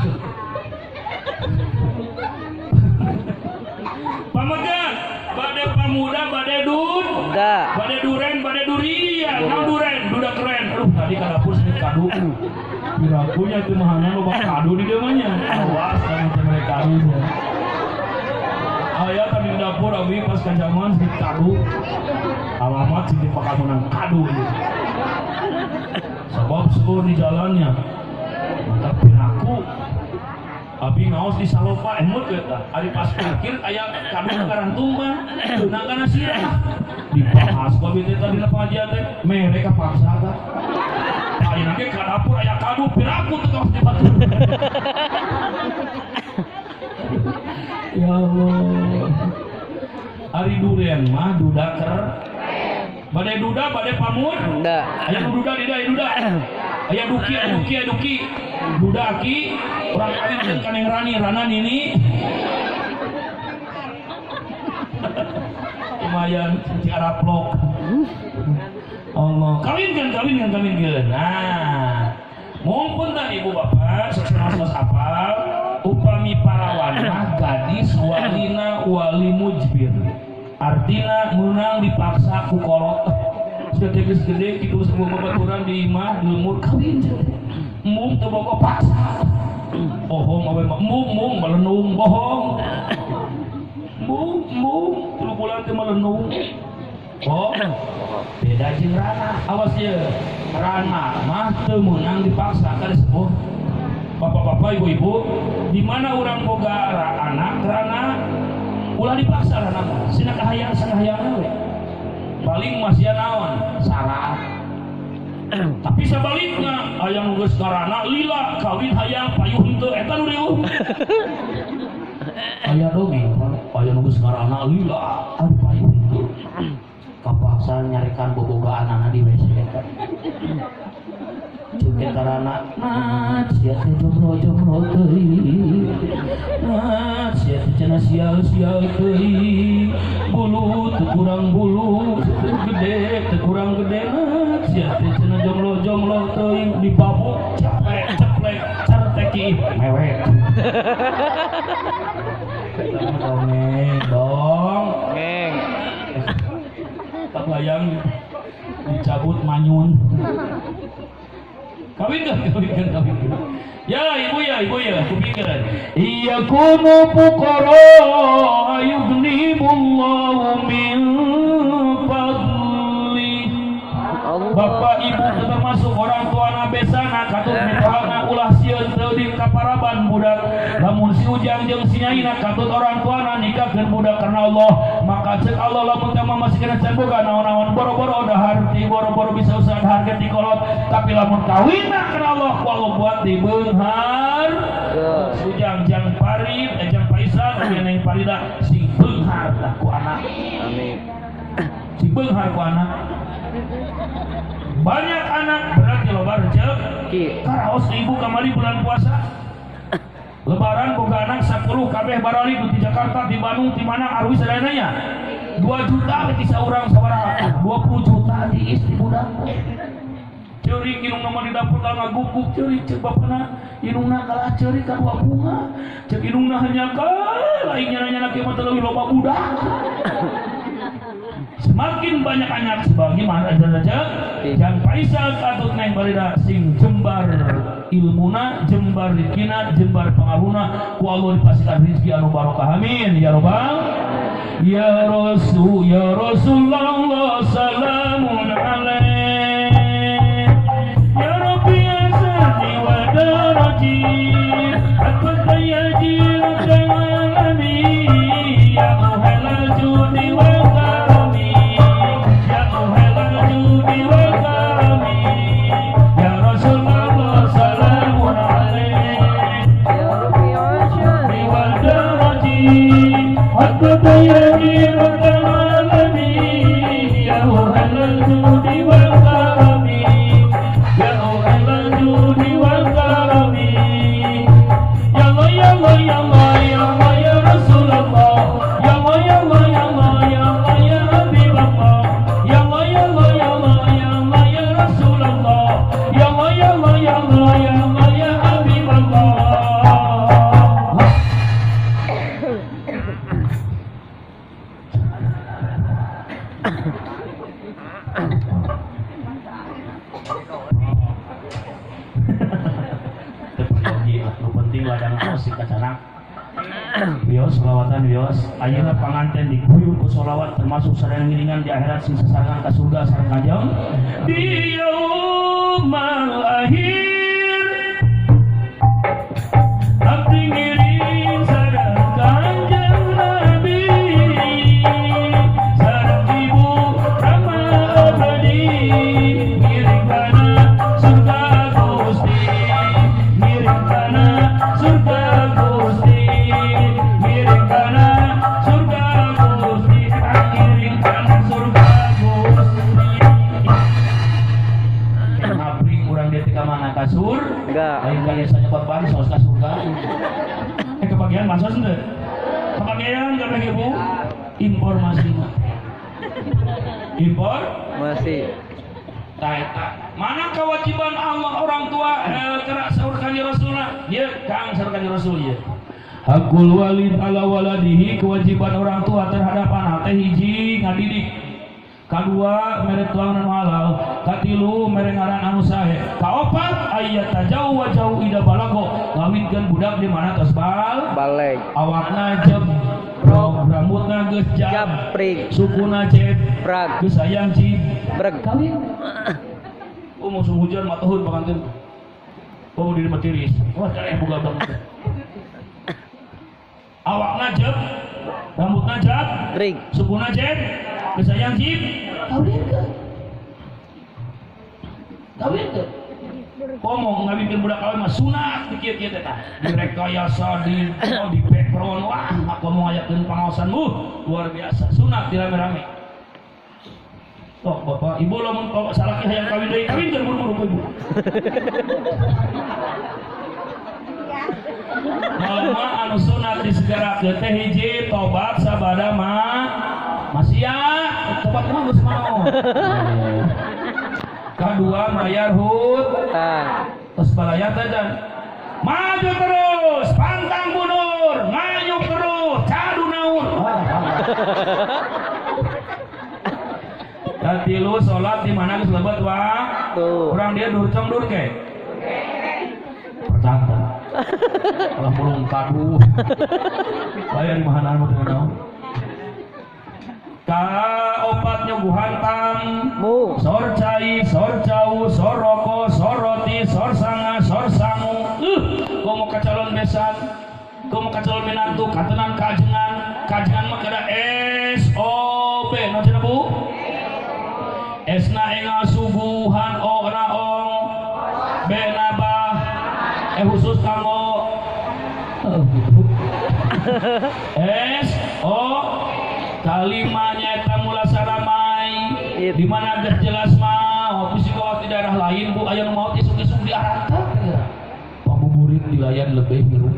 Pamegan bade pamuda bade dun. Bade duren bade durian. Naon duren? Duda keren. Aduh tadi ka dapur seuit kadu. Pirakunya teu mahanan loba kadu di dieu mah nya. Awas kamu teh mere kadu nya. Aya tadi di dapur abi pas kanjaman seuit kadu. Alamat sih bakal menang kadu ieu. Sabab seueur di jalannya. Mantap piraku. Abi ngaos di salopa emut we tah. Ari pas parkir aya kadu karantung mah. Beunang kana sirah. Dibahas ku abi teh tadi na pengajian teh mere kapaksa tah. Ayeuna ge ka dapur aya kadu piraku teu kaos di batur. Ya Allah. Ari duren mah duda ker. Bade duda bade pamur. Aya nu duda di aya duda. Aya duki aya duki aya duki. Duda aki urang kawin ka Neng Rani, Rana nini. Lumayan ci araplok. Allah, kawinkeun kawinkeun kawinkeun. Nah, mumpun tadi ibu bapak sanes apal upami parawan mah gadis walina wali mujbir. Artina meunang dipaksa ku kolot. Sudah geus gede kitu sebuah babaturan di imah di lemur kawin. Mung teu bogo paksa. Bohong awe mah mung mung melenung bohong. Mung mung 3 bulan teh melenung. Oh, beda jeung rana. Awas ye. Rana mah teu meunang dipaksa ka disebut. Bapak-bapak, ibu-ibu, di mana urang boga anak rana ulah dipaksa rana mah. Sina kahayang sakahayangna we. Paling masih naon? Syarat. Tapi sebaliknya hayang geus karana lila kawin hayang payuh henteu eta nu riuh. Aya dongeng hayang geus karana lila aduh payuh henteu. Kapaksa nyarekan bobogaanana di WC eta. Ceuk karana nah sia teh jomblo-jomblo teuing. Nah sia teh cenah sial-sial teuing. Bulu teu kurang bulu teu gede teu kurang gede nah sia teh cenah jomblo-jomblo teuing dipabuk ceplek ceplek carteki mewek. Dongeng dong. Ngeng. Kabayang dicabut manyun. Kawinkeun kawinkeun kawinkeun. Ya ibu ya ibu ya kupikeun. Iya kunu fuqara ayughnihimullah. ujang jeung si nyaina katut orang tuana nikahkeun budak karena Allah. Maka cek Allah lamun teh masih kena can boga naon-naon boro-boro dahar ti boro-boro bisa usaha harga ti kolot, tapi lamun kawinna karena Allah ku Allah buat di beunghar. Ujang jang Farid, jang Faisal, neng Farida sing beunghar tah ku anak. Amin. Sing beunghar ku anak. Banyak anak berarti loba rezeki. Karaos ibu kamari bulan puasa. Lebaran boga anak 10 kabeh barali di Jakarta, di Bandung, di mana arwih sadayana 2 juta ti saurang sabaraha? 20 juta di istri budak. Ceurik indungna mah di dapur ngaguguk ceurik ceuk bapana indungna kalah ceurik ka dua bunga. Ceuk indungna hanya ka lain nyana-nyana kieu mah teu leuwih loba budak. Semakin banyak anak sebagaimana aja yang Faisal katut neng barida sing jembar ilmuna, jembar rezekina, jembar pengaruhna ku Allah dipastikan rezeki anu barokah. Amin ya robbal ya rasul ya Rasulullah salamun alaik ya rabbi asani wa daraji hatta yajil kalami ya ahlal judi wal karami ya ahlal judi wal karami ya Rasulullah salamun alaik ya rabbi asani wa daraji hatta yajil kalami ya ahlal judi wal karami ya ahlal judi wal karami ya Allah ya Allah ya Allah ya Allah ya Rasulullah ya Allah ya Allah ya Allah ya Allah ya Habibullah ya Allah ya Allah ya Allah ya Allah ya Rasulullah ya Allah ya Allah ya Allah ya Allah ya Habibullah. Lu penting ladang musik kacanak bios selawatan bios ayeuna panganten diguyur ku selawat termasuk sareng ngiringan di akhirat sing sasarengan ka surga sareng kanjeng di yaumal akhir abdi ngiring sareng kanjeng Nabi sareng ibu Rama abadi ngiring kana surga Gusti ngiring kana surga Gusti ngiring kana surga Gusti ngiring kana surga Gusti. Ngabring urang dia ka mana ka surga lain kali sanyebut bansos ka surga. Kebagian bansos henteu? Kebagian kabeh ibu informasi mah. Impor masih. Eta mana kewajiban Allah orang tua kerak saur kanjeng Rasulna? Ieu Kang saur kanjeng Rasul ieu. Hakul walid ala waladihi, kewajiban orang tua terhadap anak teh hiji ngadidik, kadua mere tuangan anu halal, katilu mere ngaran anu sae, kaopat ayat tajawwajau ida balago ngawinkeun budak di mana tos balik awakna jebrok rambutna geus japrik sukuna ceprag geus sayang cibreg kawin. Oh musim hujan matuhun panganten. Oh diri matiris. Wah caranya boga banget. Awakna jeb, rambutna japrik, sukuna cep, geus sayang cip, kawinkeun. Kawinkeun. Komo ngawinkeun budak kawin mah sunat di kieu-kieu teh tah. Direkayasa di di background wah komo ngayakeun pangaosan luar biasa sunat dirame-rame. Oh, bapak, ibu lamun salaki hayang kawin deui, kawinkeun buru-buru ibu. Mah anu sunat disegerakeun teh hiji tobat sabada mah maksiat, tobat mah geus maot. Kadua mayar hutang. Terus balayar teh dan maju terus, pantang mundur, ngayuk terus, cadu naur. Katilu salat di mana geus lebet waktu. Urang dia durcong durke. Percanta. Kalau mulung kadu. Bayar di mahanan mah teu naon. Kaopat nyuguhan tamu, sor cai, sor cau, sor roko, sor roti, sor sanga, sor sangu. Komo ka calon besan, komo ngomong ka calon minantu katenan kajengan kajengan mah kada S O B naon cenah Bu? S na engal suguhan O na ong B na bah khusus kanggo S O kalimanya eta mula saramai di mana geus jelas mah bisi di daerah lain Bu aya nu maot isuk-isuk di aranta pabuburit dilayan lebih hirup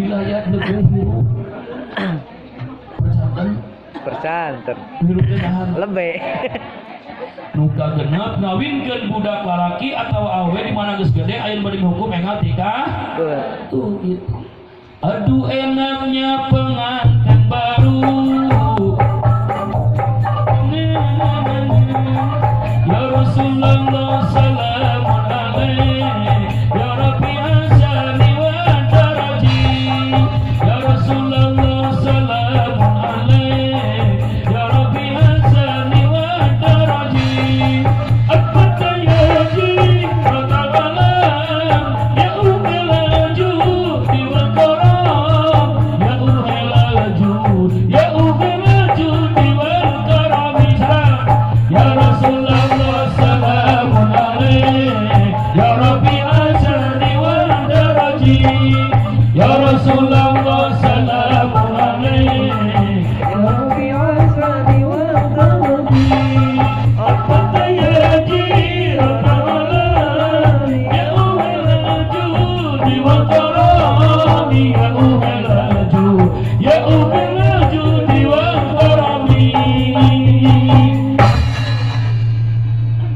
dilayan lebih hirup percanten percanten hirupnya nahan lebih nu kagenep ngawinkeun budak lalaki atau awe di mana geus gede aya nu bade hukum engal tikah tuh gitu. Aduh enaknya pengantin baru ya Rasulullah salamun alaih ya Rabbi asani wa daraji ya Rasulullah salamun alaih ya Rabbi asani wa daraji at-tayaji ratabalam ya umil judi wal karam ya umil jud ya umil judi wal karam ya Rasulullah salamun alaih ya Rabbi asani wa daraji ya Rasulullah salamun alaih ya Rabbi asani wa daraji at-tayaji ratabalam ya umil judi wal karam ya umil jud ya umil judi wal karam.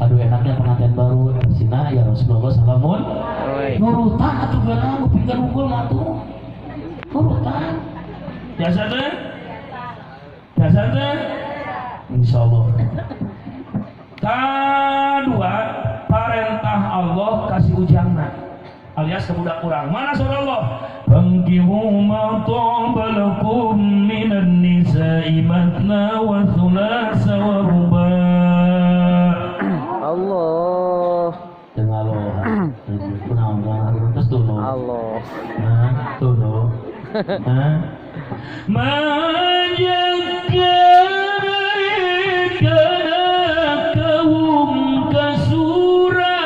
Aduh enaknya pengantin baru Sina ya Rasulullah salamun nurutan atuh geuna ngupingkeun unggul mah tuh nurutan biasa teh biasa teh insyaallah. Kadua parentah Allah kasih ujangna alias ke budak urang mana surah Allah fankihu ma taba lakum minan nisa'i matna wa thulatha wa ruba'. Allah dengar lo kunaon terus tuh Allah nah tuh nah kaum kasura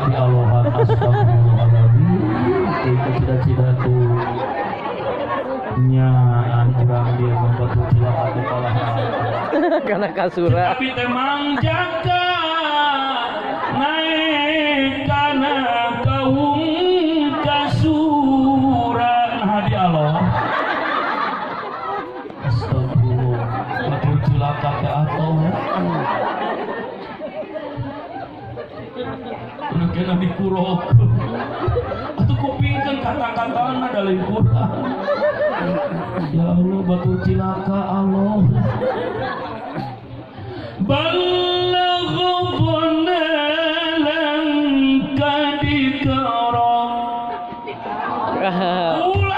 di Allah astagfirullahaladzim itu cita-cita tuh nyaan urang dia membuat cilaka teh kalah karena kasura tapi temang jaka naik kana kaum kasura nah di Allah astagfirullah batu cilaka teh atuh udah kena dikurok atuh kupingkeun kata-katana dalam Quran. Ya Allah batu cilaka Allah balaghna lan kadikrok ulah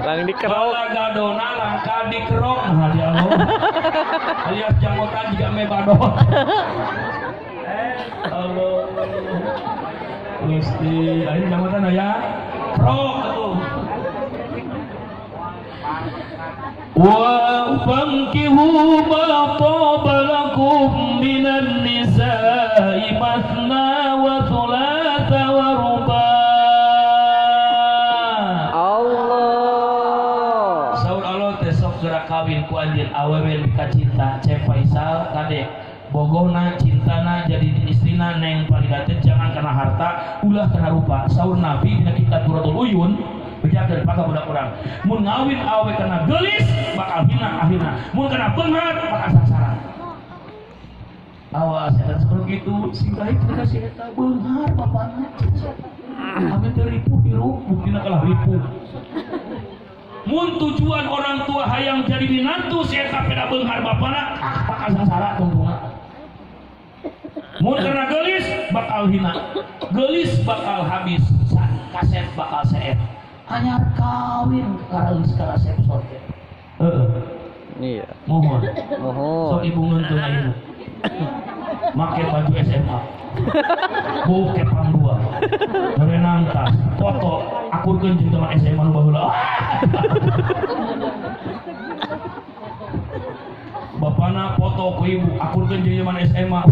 lang dikerok balagadona langka dikerok nah di Allah alias janggotan juga me badot. Allah Gusti ayo janggotan aya krok atuh wa fankihu ma taba lakum minan nisa'i mathna wa thulatha wa ruba'. Allah saur Allah teh sok geura kawin ku anjeun awewe mika cinta Cep Faisal kade bogohna cintana jadi istrina neng Farida teh jangan karena harta ulah karena rupa. Saur Nabi dina kitab Qurratul Uyun bejakeun paka budak urang mun ngawin awe karena geulis bakal hina akhirna mun karena beunghar bakal sangsara. Awas eta seperti itu sing baik ka si eta beunghar bapana amin teu ripuh hirup buktina kalah ripuh. Mun tujuan orang tua hayang jadi minantu si eta peda beunghar bapana ah bakal sangsara tungtungna. Mun karena geulis bakal hina, geulis bakal habis, kaset bakal seet. Anyar kawin kareulis karasep sorte. Heeh. Iya. Mohon. Mohon. Sok ibu ngeunteun ayeuna. Make baju SMA. Buke pang dua. Berenang tas, foto akurkeun jeung teman SMA nu baheula. Bapana foto ku ibu akurkeun jeung zaman SMA.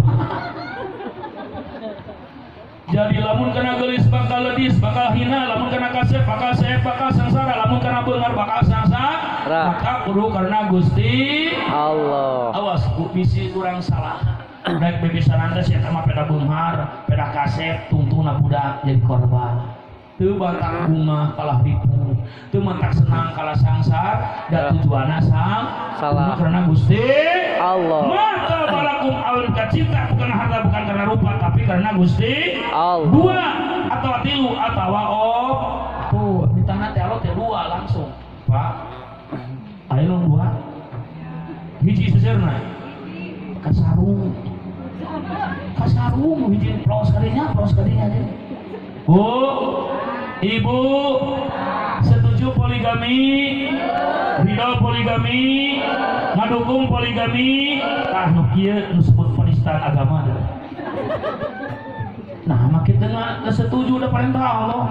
Jadi lamun kana geulis bakal ledis, bakal hina, lamun kana kasep bakal seep, bakal sengsara, lamun kana beungar bakal sangsara. Maka kudu karena Gusti Allah. Awas bisi urang salah. Rek bebisanan teh sia mah peda beunghar, peda kasep, tungtungna budak jadi korban. Teu batak bunga kalah ripuh, teu matak senang kalah sangsara, da tujuanna salah karena Gusti Allah. Maka balakum awin kacinta bukan harta, bukan karena rupa, tapi karena Gusti Allah. Dua atau tilu atau op. Tuh, di tangan teh Allah teh dua langsung. Pak, ayo dua. Hiji seserna. Kasarung. Kasarung hiji plos kadinya teh. Bu, Ibu, setuju poligami? Ridho poligami? Ngadukung poligami? Tah nu kieu nu sebut penistaan agama teh. Nah, mah kitu mah setuju da perintah Allah.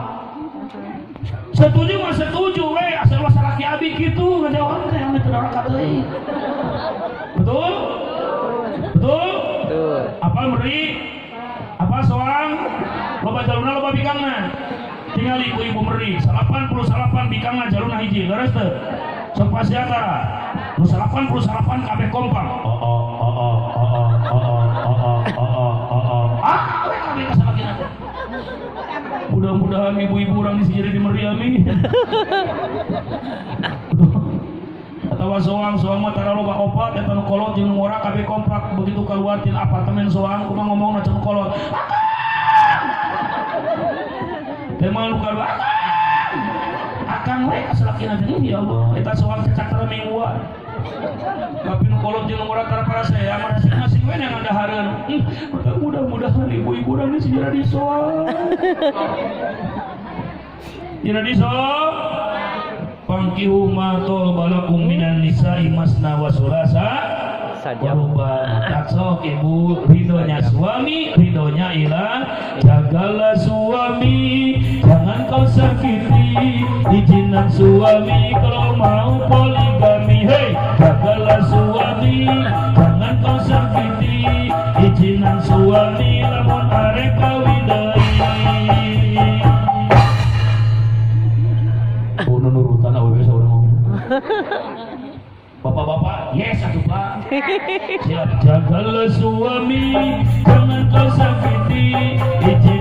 Setuju mah setuju we, asal ulah salaki abi kitu ngajawab teh anu teu raka teuing. Betul? Betul? Betul. Apal meri? Apal soang? Loba jaluna loba bikangna. Tingali ku ibu meri 88 bikangna jaluna hiji, leres teu? Sok pasiatara. Nu 88 kabeh kompak. Oh oh oh oh oh oh oh oh oh oh. Ah, we kabeh kasalakina teh. Mudah-mudahan ibu-ibu orang di sini jadi meri amin. Atawa soang soang mah tara loba opat eta nu kolot jeung nu ngora kabeh kompak begitu keluar tina apartemen soang kumaha ngomongna cenah kolot. Teh mah nu kadua akang we kasalakina teh ya Allah eta soang cecak tara mingguan. Tapi nu kolot jeung nu ngora tara parasea masing-masing we yang ngadahareun. Mudah-mudahan ibu-ibu urang di sini jadi soang. Jadi soang. Pangkihu ma tolbalakum minan nisa'i masna wa sulasa waruba. Tak sok ibu, ridhonya suami, ridhonya ilah. Jagalah suami, jangan kau sakiti. Izinan suami kalau mau poligami. Hei, jagalah suami, jangan kau sakiti. Izinan suami lamun arek kawin deui. Oh, nurutan awewe saurang ngomong. Bapak-bapak, yes atuh Pak. Siap, jagalah suami, jangan kau sakiti. Izinan